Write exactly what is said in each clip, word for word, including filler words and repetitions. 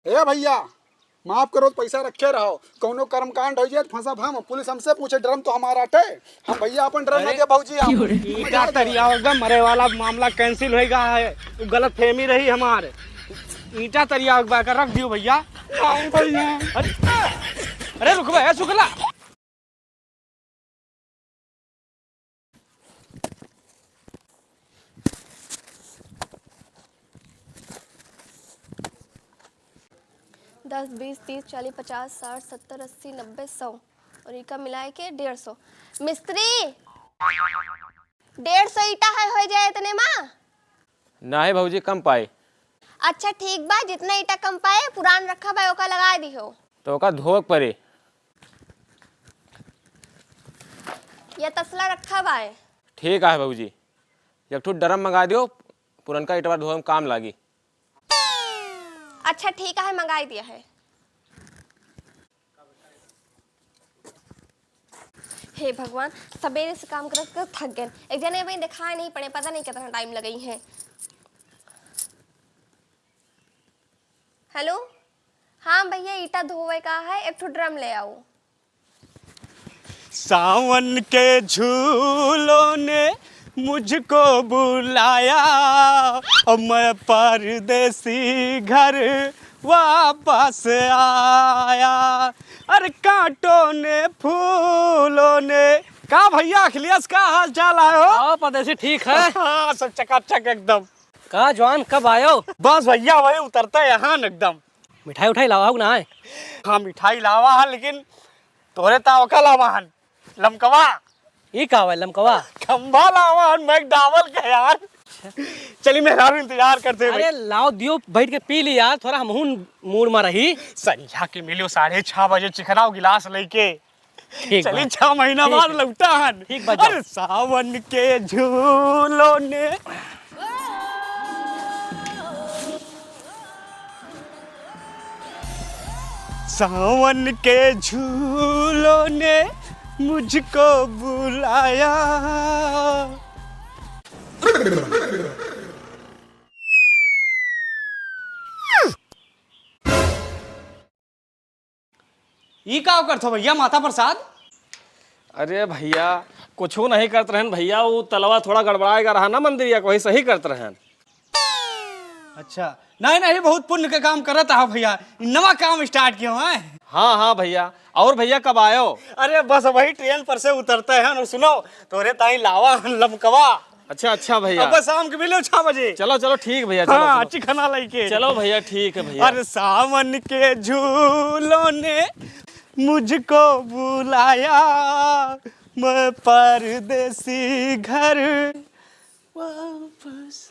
ए भइया, माफ करो, पैसा रखे रहो, कौनो कर्मकांड होइ जाए तो फंसब हम, पुलिस हमसे पूछे, ड्रम तो हमार आटे, हम भइया अपन ड्रम ना अरे, दे भौजी हम। ईटा तरिया एकदम मरे वाला मामला cancel होइ गया है, वो गलतफहमी रही हमार। ईटा तरिया एक बार का रख दियो भइया। नहीं भइया। अरे, अरे रुक बे, ए सुखला। दस, बीस, तीस, चालीस, पचास, साठ, सत्तर, अस्सी, नब्बे, सौ और इका मिलाए के डेढ़ सौ। मिस्त्री, डेढ़ सौ ईटा है, होइ जाए इतने मा? नाहीं भौजी, कम पाए। अच्छा ठीक बा, जितना ईटा कम पाए, पुरान रखा बा, ओका लगाए दिहो। तो ओका धोक परे। या तसला रखा बा। ठीक आहे भौजी, एक ठो ड्रम मंगा दियो, पुरनका ईटवा धोए में काम लागी। अच्छा ठीक आहे, मंगाई दिया है। हे भगवान, सबेरे से काम करत करत थक गए। एक जने अबहीं देखाए नहीं पड़े, पता नहीं कितना टाइम लगई है। हेलो, हाँ भइया, ईटा धोवे का है, एक ठो ड्रम ले आओ। सावन के झूलों ने मुझको बुलाया, और मैं परदेसी घर वापस आया। अरे कांटों ने फूलों ने। का भइया अखिलेश, का हाल चाल आए हो? आओ परदेसी, ठीक है। हाँ, सब चकाचक एकदम। का जवान, कब आयो? बस भइया, वही उतरते यहाँ न एकदम। मिठाई उठाई लावा हो कि ना है? हाँ, मिठाई लावा है, लेकिन तोहरे ताव का लावा हन? लमकवा। ई का हवे लमकवा? खंभा लावा हन, मैकडॉवेल का यार। चली, मेहरारू इंतजार करते हैं अरे भाई। लाओ दियो, बैठ के पी ली यार, थोड़ा हमहून मूड में रही। संझा के मिलो साढ़े छह बजे चिखना गिलास लेके। ठीक चली, बा। छह महीना ठीक बाद है। लौटा हन। ठीक बा, जाओ। अरे सावन के झूलों ने, सावन के झूलों ने मुझको बुलाया। ई का करत हो भइया, माता प्रसाद? अरे भइया, कुछू नहीं करत रहन भइया, उ तलवा थोड़ा गड़बड़ाए गा रहा ना मंदिरिया, वही सही करत रहन। अच्छा, नहीं, नहीं, बहुत पुण्य के काम करत आहो भइया, ई नवा काम start कियो है। हाँ, हाँ भइया, और भइया कब आयो? अरे बस वही ट्रेन पर से उतरते हैं और सुनो, तोरे ताई लावा हन लमकवा। अच्छा, अच्छा भइया। अब शाम के मिलो छह बजे। चलो, चलो, ठीक भइया, चलो, हाँ, चलो। चिखना लेके। चलो भइया, ठीक है भइया। अरे सावन के झूलों ने मुझको बुलाया, मैं परदेसी घर वापस।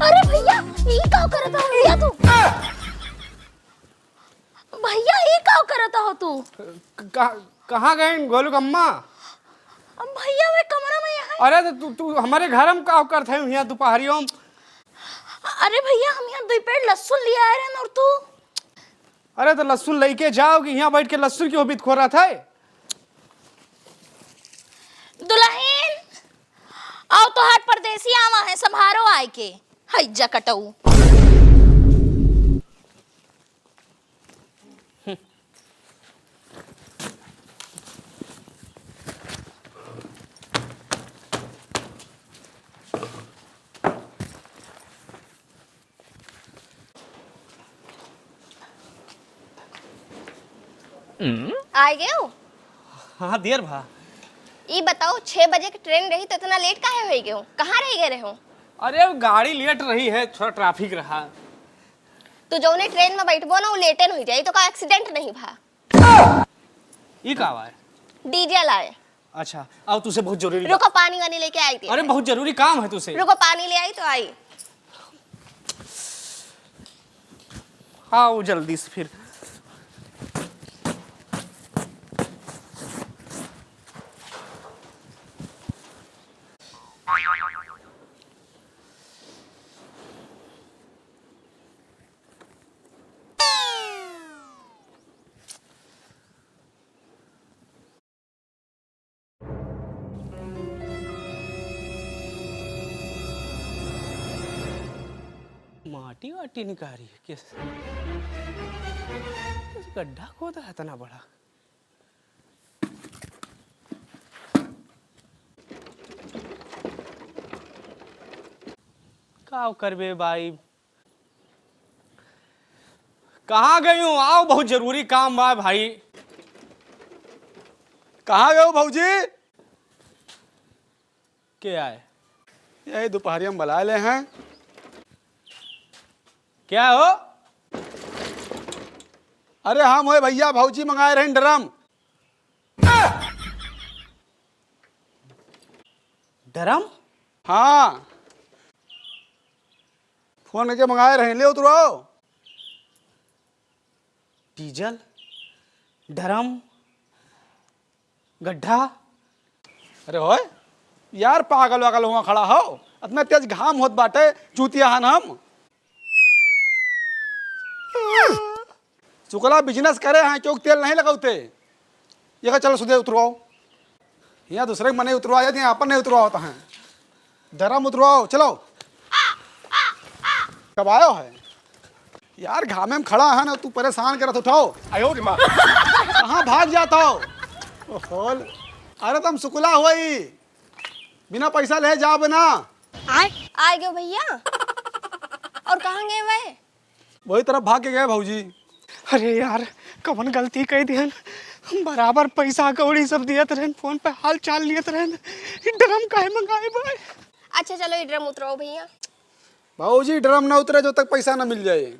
अरे भइया, ई का करत हो भइया तू? भइया, ई का करत हो तू? क-, कहाँ, कहाँ गइन गोलू क अम्मा? भइया, वे कमरा में यहाँ। अरे तो तू, तू हमरे घर में का करत है यहाँ दुपहरियो में? अरे भइया, हम यहाँ दुइ पेड़ लहसुन लिया आए रहन और तू? अरे तो लहसुन लेके जाओ कि यहाँ बैठ के लहसुन क्यों बितखोरत है? दुलहिन, आओ तोहार परदेसी आवा है, संभारो आए के। हैजा कटऊ। आए गए हो? हाँ, देर भा। ई बताओ, छह बजे के ट्रेन रही तो इतना लेट काहे होई गए हो? कहाँ रह गए रहे हो? अरे, वो गाड़ी लेट रही है, थोड़ा ट्रैफिक रहा। तू जौने ट्रेन में बैठबो ना, वो लेटे न हो जाई, तो का एक्सीडेंट नहीं भा? ई का बा? डीजल आए। अच्छा, आओ, तुसे बहुत जरूरी बात। रुको, पानी वानी लेके आई थी। अरे, बहुत जरूरी काम है तुसे। रुको, पानी ले आई तो आई। आओ जल्दी से फिर। माटी वाटी निकारी है, किस, किस गड्ढा खोदा है इतना बड़ा? का करबे भाई, कहाँ गई हूँ? आओ, बहुत जरूरी काम बा भाई। कहाँ गए हो भौजी? के आए? यही दोपहरिया में बुलाए ले हैं। क्या हो? अरे हम होए भैया, भौजी मंगाए रहे ड्रम। ड्रम? हाँ, फोन करके मंगाए रहे, ले उतरवाओ। डीजल, ड्रम, गड्ढा। अरे होए यार, पागल वागल हुआ खड़ा हो, इतना तेज घाम होत बाटे, चूतिया हन हम। शुक्ला बिजनेस करे हैं, क्यों तेल नहीं लगावते? ये का चलो सुधे उतरवाओ। यहाँ दूसरे के मने उतरवा जाते हैं, अपन नहीं उतरवा होता है। ड्रम उतरवाओ, चलो। कब आयो है? यार, घामे में खड़ा है ना, तू परेशान करत उठाओ। आयो रे माँ। कहाँ भाग जाता हो? ओहो, अरे तुम शुक्ला होई, बिना पैसा ले जाब ना। आए गयो भैया। और कहाँ गए वह? वही तरफ भाग के गए भौजी। अरे यार, कवन गलती कई दिहन। बराबर पैसा कौड़ी सब दियत रहन, फोन पे हाल चाल लियत रहन। ई ड्रम काहे मंगाए बा? अच्छा चलो, ई ड्रम उतराओ भैया। भौजी, ड्रम ना उतरे जब तक पैसा ना मिल जाए।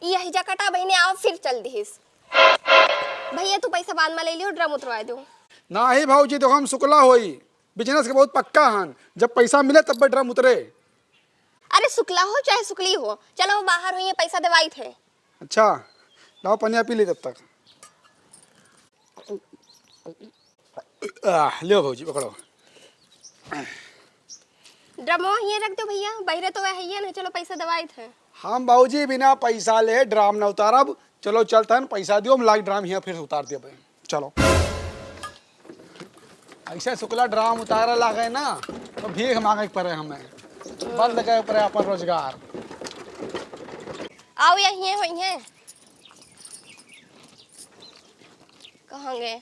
यही जा कटा बहिने, आओ फिर चल दिहिस। भैया तू पैसा बाद में ले लियो, ड्रम उतरवा दो। नाही भौजी, देखो हम शुक्ला होई, बिजनेस के बहुत पक्का हन, जब पैसा मिले तब ड्रम उतरे। अरे शुक्ला हो चाहे शुक्ली हो, चलो वो बाहर हुई है, पैसा देवाई थे। अच्छा, लाओ पनिया पी ले तब तक। आह, लियो भौजी, पकड़ो। ड्रमवा हियाँ रख दो भैया, बहिरे तो वह हियाँ नहीं, चलो पैसा देवाई थे। हम भौजी बिना पैसा ले ड्राम न उतारब, चलो चलतन, पैसा दियो, हम लाग ड्राम हियाँ फिर से उतार दिया भाई, चलो। ऐसे शुक्ला ड्राम उतारे लागे ना, तो भीख मांगे के पड़े हमें, बंद करे पड़े अपन रोजगार। आओ यहीं होई हैं। कहाँ गए?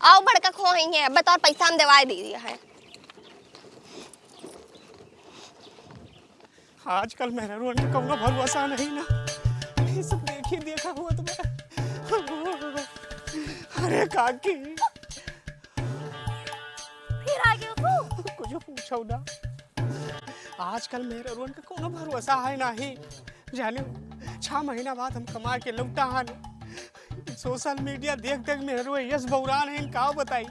आओ बड़का खो है, अब तोर पैसा हम देवाए दे दिया है। आजकल मेहरारुअन के कौनो भरोसा नहीं ना, ये सब देखी देखा हुआ तुम्हें। अरे काकी, फिर आ गयो तू? कुछ पूछो ना, आजकल मेहरारुअन के कौनो भरोसा है नहीं। जाने, छह महीना बाद हम कमा के लौटा हन। सोशल मीडिया देख देख मेहरुआ यस बौरान है, इनका बताई।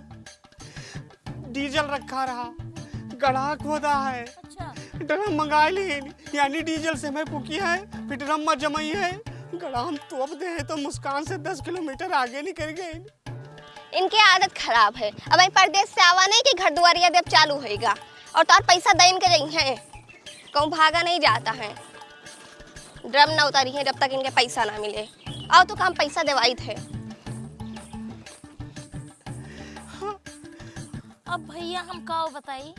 डीजल रखा रहा, गढ़ा खोदा है, अच्छा। ड्रम मंगाए लेन, यानी डीजल से हमें फूकी है, फिर ड्रम में जमाई है। गढ़ा हम तोप दे तो मुस्कान से दस किलोमीटर आगे निकल गए। इनके आदत खराब है। अब परदेस से आवा नहीं कि घर दुआरिया देब चालू होइगा और तोर पैसा दइन के जइहैं। कहूँ भागा नहीं जाता है। ड्रम ना उतारी है जब तक इनके पैसा ना मिले। आओ तो काम पैसा देवाई थे। अब भैया हम का बताई,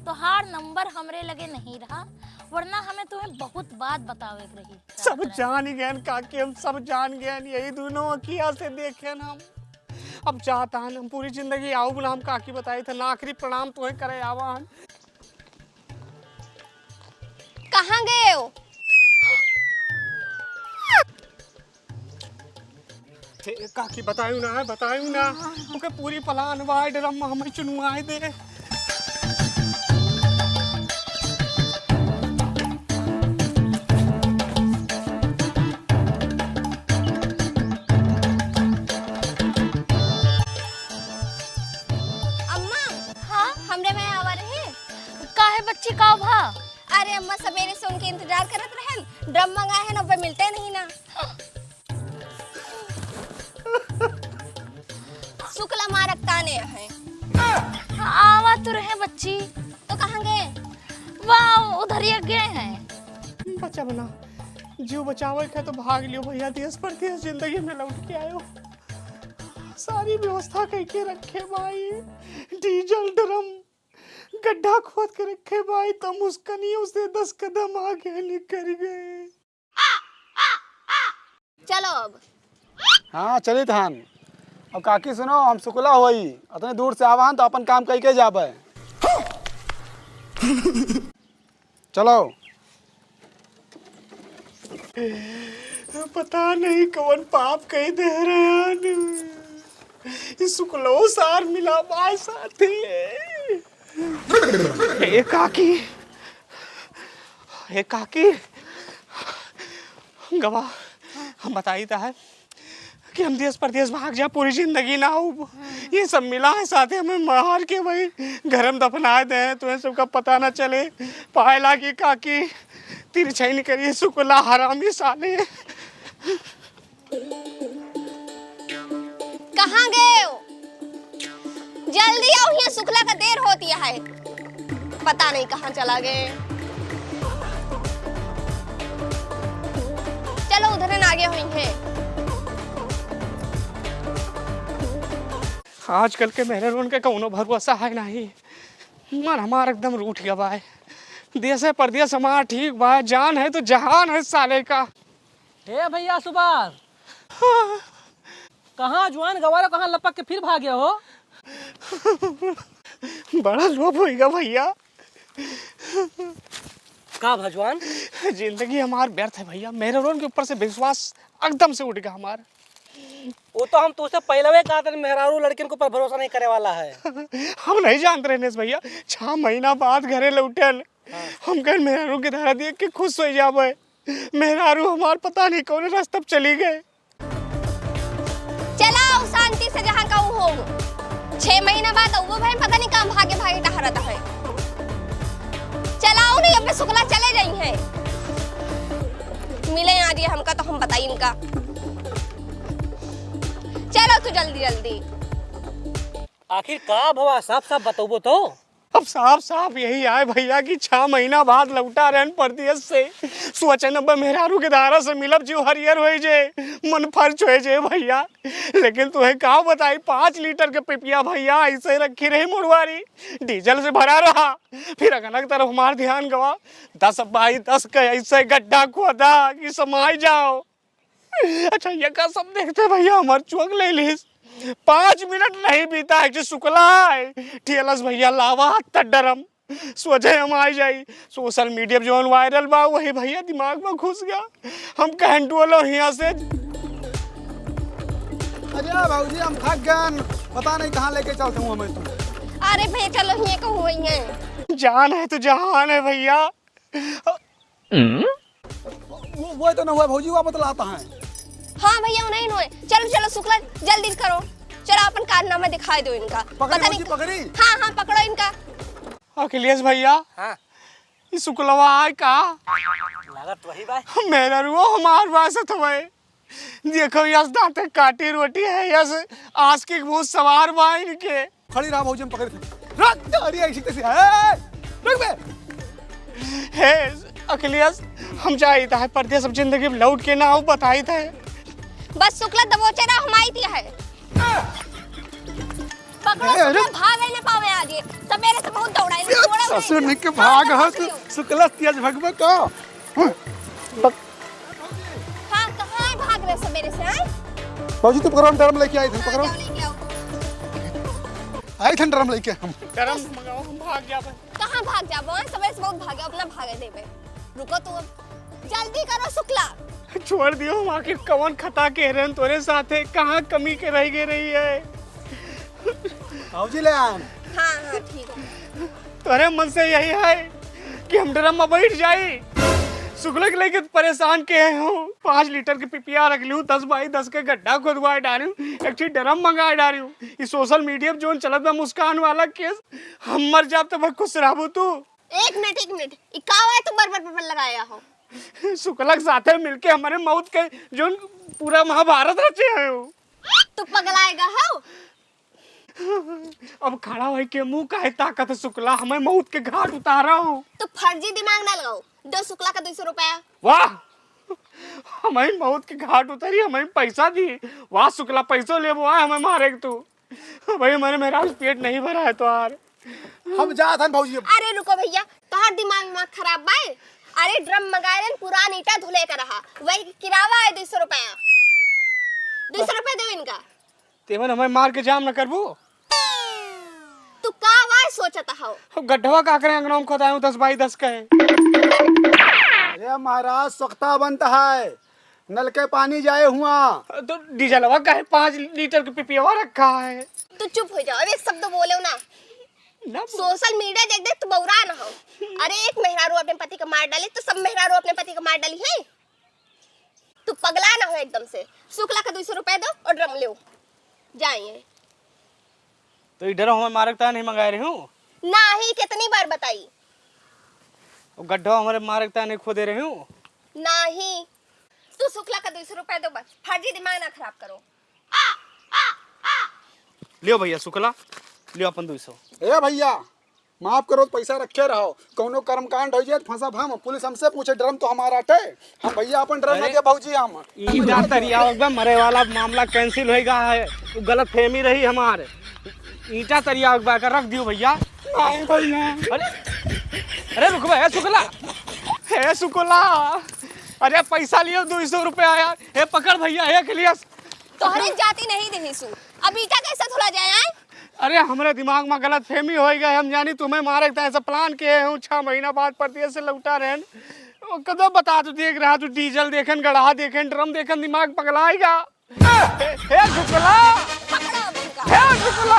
तोहार नंबर हमरे लगे नहीं रहा, वरना हमें तुम्हें बहुत बात बतावे के रही। सब जान गए काकी, हम सब जान गए, यही दोनों अखिया से देखे हम। अब चाहता है हम पूरी जिंदगी आऊ ना हम काकी बताई थे ना, आखिरी प्रणाम तुम्हें करे आवा हम। कहाँ गए हो? थे, काकी बतायू ना, बतायू ना। ओके पूरी प्लान वाइड रम हमें चुनवाए दे। कमरे में आवा रही। काहे बच्ची, का भा? अरे अम्मा, सबेरे से उनके इंतजार करत रहन, ड्रम मंगाए हैं ना, वो मिलते नहीं ना। शुक्ला मारक ताने है। आवा तो रहे बच्ची। तो कहाँ गए? वाह, उधर ये गए हैं। बचा बना, जीव बचावे के तो भाग लियो भैया, देश परदेश जिंदगी में लौट के आयो। सारी व्यवस्था कइके रखे भाई, डीजल ड्रम, गड्ढा खोद के रखे भाई, तब मुस्कनियों से दस कदम आगे निकल गए। चलो अब। हाँ, चलित हन। अब काकी सुनो, हम शुक्ला होई, अतने दूर से आवा हन तो अपन काम कइके जाबे। चलो। पता नहीं कौन पाप कइ दे रहे हन। ई शुक्लो सार मिला बाय साथी। ए काकी, ए काकी, गवा, हम बताइत है कि हम देश परदेश भाग जा, पूरी जिंदगी ना हो। ये सब मिला है साथे, हमें मार के वही घर में दफना दे, तुम्हें सबका पता ना चले। पाए लागी काकी, तिरछाई नहीं करिए, शुक्ला हरामी साले। कहाँ गए हो? जल्दी आओ, यहाँ शुक्ला का देर होती है। पता नहीं कहाँ चला गए। चलो, उधर ना आगे होई है। आजकल के मेहरारून के कौनो भरोसा है नहीं। मन हमार एकदम रूठ गया बा। देश है परदेश हमार ठीक बा, जान है तो जहान है साले का। हे भैया सुभाष, कहाँ जुआन गवारो, कहाँ लपक के फिर भागे हो? बड़ा लोभ होइगा भैया। का भजवान? जिंदगी हमार व्यर्थ है भैया, मेहरारून के ऊपर से विश्वास एकदम से उठ गया हमार। वो तो हम तुझसे पहले भी कहा था, मेहरारू लड़किन के ऊपर भरोसा नहीं करे वाला है। हम नहीं जानते रहे नेस भैया, छह महीना बाद घरे लौटन, हाँ। हम कहन मेहरारू के धारा देख के खुश हो जाबे। मेहरारू हमार पता नहीं कौन रास्ता पे चली गए। चलाओ शांति से जहाँ कहूँ हो। छह महीना बाद वो भाई पता नहीं कहाँ भागे भागे टहरत है। चलाओ नहीं, अब शुक्ला चले जाई है। मिले आज ये हमका तो हम बताई इनका। चलो तू जल्दी जल्दी। आखिर का भवा, साफ साफ बतौबो तो। अब साफ साफ यही आए भैया कि छह महीना बाद लौटा रहन परदेश से। सोचन अब मेहरारू के धारा से मिलब, जीव हरियर होई जे, मन फर्च होई जे भैया। लेकिन तुहे का बताई, पाँच लीटर के पिपिया भैया ऐसे रखी रही मुड़वारी, डीजल से भरा रहा। फिर अगनक तरफ हमार ध्यान गवा, दस बाई दस का ऐसे गड्ढा खोदा कि समाई जाओ। अच्छा, ये का सब देखते भैया, हमार चौक ले लीस। पाँच मिनट नहीं बीता है कि शुक्ला है, ठेलस भैया लावा त डरम, सोझे हम आई जाई। सोशल मीडिया पे जौन वायरल बा, वही भैया दिमाग में घुस गया। हम कहन टोलो हियाँ से। अरे भौजी, हम थक गन, पता नहीं कहाँ लेके चलते हूँ हमें तू। अरे भैया, चलो हियाँ कहूँ वही है। जान है तो जहान है भैया। वो, वो तो न हुआ भौजी, वो बतलाता है। हाँ भैया, वो नहीं हुए। चलो, चलो, शुक्ला, जल्दी करो। चलो, अपन कारनामा दिखाई दो इनका। पकड़ी पता भौजी, नहीं। पकड़ी। हाँ, हाँ, पकड़ो इनका। अखिलेश भैया। हाँ। ई शुक्लवा आए का? लागत वही बा। मेहरारू हमार बासत हवे। देखो यस दांते काटी रोटी है, यस आशिकी के भूत सवार बा इनके। खड़ी रहा भौजी, हम पकड़ के। रख, अरे ऐसी कैसी है? रुक बे। हे अखिलेश, हम जाइत है परदेश, अब जिंदगी में लौट के ना आऊ, बताइत है। बस शुक्ला दबोचे रहा, हम आइत है। पकड़ो, ए, अरे। शुक्ला भागे ना पावे आज ये। सबेरे से बहुत दौड़ाई, ये दौड़ा ससुर नहीं। निक भाग हाँ, हो, पकड़ियो। शुक्ला तेज भगवे का। हाँ, कहाँ भाग रहे सबेरे से, हैं? बाबूजी, तू पकड़ो, हम ड्रम लेके आए थे, हाँ, पकड़ो। जाओ लेके आओ। आए थे ड्रम लेके हम। ड्रम मंगाओ, हम भाग जाबे। कहाँ भाग जाबो, हैं? सबेरे से बहुत भागे, अपना भागे देबे। रुको तू अब, जल्दी करो शुक्ला। छोड़ दियो, हम आखिर कवन खता के रहन तोरे साथे, कहाँ कमी के रह गए रही है? बाबूजी ले आन। हाँ, हाँ, ठीक है। तोरे मन से यही है कि हम ड्रम में बैठ जाई, शुक्ला के लेके परेशान के हो। पाँच लीटर के पिपिया रख लियो, दस बाई दस के गड्ढा खोदवा डालियो, एक ठी ड्रम मंगा डालियो। ई सोशल मीडिया पे जोन चलत बा मुस्कान वाला केस, हम मर जाब तब खुश रहबू तू। एक मिनट, एक मिनट, ई का हुआ है तू बर बर बर बर लगाया हो? शुक्ला के साथे मिलके हमरे मौत के जोन पूरा महाभारत रचे हो। तू पगलाएगा हो? अब खड़ा होई के मुंह काहे ताकत है शुक्ला? हमें मौत के घाट उतारा हो। तू फर्जी दिमाग ना लगाओ। दो शुक्ला का दो सौ रुपया। वाह, हमें मौत के घाट उतारी, हमें पैसा दी। वाह शुक्ला, पैसो लेबो आए हमें मारे के तू। भाई, हमारे मेहरारू पेट नहीं भरा है तोहार। हम जात हन भौजी अब। अरे रुको भैया, तोहार दिमाग विमाग खराब बा? अरे ड्रम मंगाए रहन, पुरान ईटा धुले का रहा, वही के किरावा है दो सौ रुपया। दो सौ रुपया दो इनका। तेमन हमें मार के जाम न करबू? तू का वाय सोचत हव? अब गड्ढवा का करे, अंगनवा में खोदायूं दस बाई दस का है। अरे महाराज, सोखता बनता है, नल के पानी जाए हुआ। तो डीजलवा काहे पाँच लीटर के पिपियवा रखा है? तू चुप हो जाओ, अब एक शब्द बोलो ना। ना बोल। सोशल मीडिया देख देख तू बौरा न हो। अरे एक मेहरारू अपने पति का मार डाली तो सब मेहरारू अपने पति का मार डाली है। तू पगला ना हो एकदम से। शुक्ला का दो सौ रुपया दो और ड्रम लो। जाइए। तो ई ड्रम हमें मारे के ताय नहीं मंगाए रही हूँ? नाही, कितनी बार बताई? और गड्ढा हमारे मारे के ताय नहीं खोदे रही हूँ? नाही। तू शुक्ला का दो सौ रुपया दो बस, फर्जी दिमाग ना खराब करो। लियो भैया शुक्ला, लियो अपन दो सौ। ए भैया, माफ करो, पैसा रखे रहो, कौनो कर्मकांड हो जाए तो फंसब हम, पुलिस हमसे पूछे, ड्रम तो हमारा अटे, हम भैया अपन ड्रम ना अरे, दे भौजी हम। ईटा तरिया एकदम मरे वाला मामला कैंसिल होएगा है, वो गलत फहमी रही हमार। ईटा तरिया एक बार का रख दियो भैया। नहीं भैया। अरे, अरे रुक बे, ए शुक्ला। हे शुक्ला, अरे पैसा लियो दो सौ रुपया यार। हे पकड़ भैया, हे अखिलेश। तोहरे जाति नहीं देही सु। अब ईटा कैसे धुला जाए, आय? अरे हमरे दिमाग में गलत फहमी हो गए, हम जानी तुम्हें मारे के ऐसा प्लान किए हूँ। छह महीना बाद परदेश से लौटा रहन, वो कदम बता तू देख रहा तू, डीजल देखन, गड़हा देखन, ड्रम देखन, दिमाग पगलाएगा। हे, हे शुक्ला, पकड़ो अब इनका। हे शुक्ला।